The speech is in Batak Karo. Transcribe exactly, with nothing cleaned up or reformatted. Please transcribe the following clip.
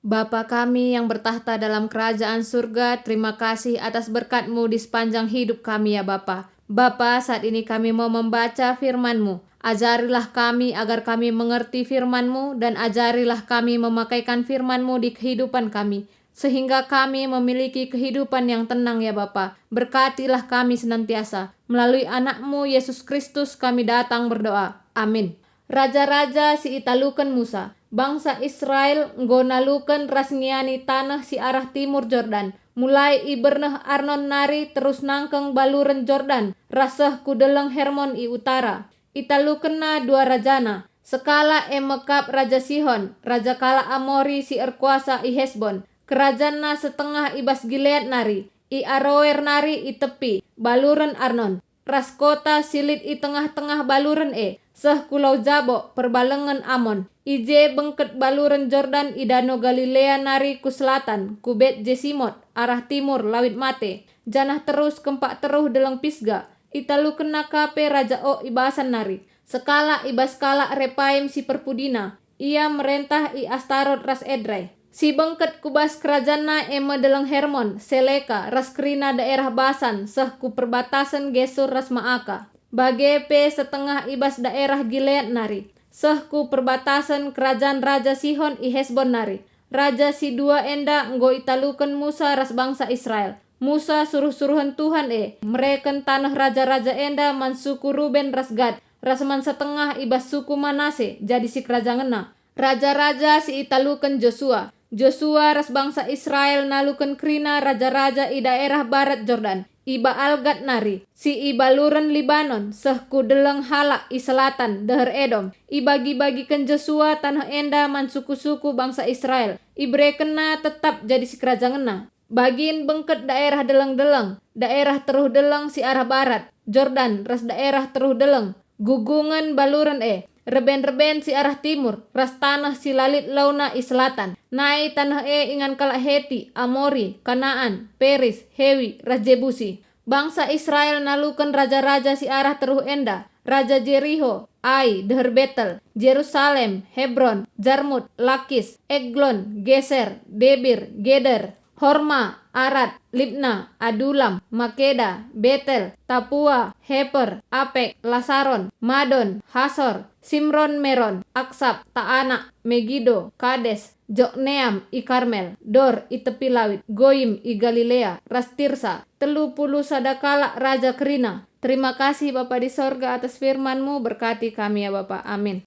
Bapa kami yang bertakhta dalam kerajaan surga, terima kasih atas berkat-Mu di sepanjang hidup kami, ya Bapa. Bapa, saat ini kami mau membaca firman-Mu. Ajarilah kami agar kami mengerti firman-Mu, dan ajarilah kami memakaikan firman-Mu di kehidupan kami, sehingga kami memiliki kehidupan yang tenang, ya Bapa. Berkatilah kami senantiasa. Melalui Anak-Mu, Yesus Kristus, kami datang berdoa. Amin. Raja-raja si italuken Musa. Bangsa Israel enggo naluken ras ngiani taneh si arah timur Jordan, mulai i berneh Arnon nari terus nangkeng baluren Jordan ras seh ku Deleng Hermon i utara. Italukenna dua rajana, sekalak e me kap Raja Sihon, raja kalak Amori si erkuasa i Hesbon. Kerajanna setengah i bas Gilead nari, i Aroer nari i tepi baluren Arnon, ras kota si lit i tengah-tengah baluren e, seh ku Lau Jabok, perbalengen Amon. I je bengket baluren Jordan i Dano Galilea nari ku selatan, ku Bet Jesimot, arah timur Lawit Mate, janah terus kempak teruh Deleng Pisga. Italukenna ka pe Raja Og i Basan nari, sekalak i bas kalak Repaim si perpudina. Ia merentah i Astarot ras Edrei. Si bengket ku bas kerajanna e me Deleng Hermon, Seleka, ras kerina daerah Basan, seh ku perbatasen Gesur ras Maaka. Bage pe setengah i bas daerah Gilead nari, seh ku perbatasen kerajan Raja Sihon i Hesbon nari. Raja si dua enda enggo italuken Musa ras bangsa Israel. Musa suruh-suruhen Tuhan e mereken taneh raja-raja enda man suku Ruben ras Gad, ras man setengah i bas suku Manase jadi sikerajangenna. Raja-raja si italuken Josua. Josua ras bangsa Israel naluken kerina raja-raja i daerah barat Jordan, i Baal-Gad nari, si i baluren Libanon, seh ku Deleng Halak i selatan, deher Edom. Ibagi-bagiken Josua taneh enda man suku-suku bangsa Israel. Iberekenna tetap jadi sikerajangenna. Bagin bengket daerah deleng-deleng, daerah teruh deleng si arah barat, Jordan ras daerah teruh deleng, gugungen baluren e, reben-reben si arah timur, ras taneh si la lit launa i selatan. Nai taneh e ingan kalak Heti, Amori, Kanaan, Peris, Hewi, ras Jebusi. Bangsa Israel naluken raja-raja si arah teruh enda, Raja Jeriho, Ai, deher Betel, Jerusalem, Hebron, Jarmut, Lakis, Eglon, Geser, Debir, Geder, Horma, Arad, Libna, Adulam, Makeda, Betel, Tapua, Heper, Apek, Lasaron, Madon, Hasor, Simron, Meron, Aksap, Taanak, Megido, Kades, Jokneam i Karmel, Dor i tepi lawit, Goim i Galilea, ras Tirsa, telu puluh sada kalak raja kerina. Terima kasih Bapa di sorga atas firman-Mu, berkati kami ya Bapa. Amin.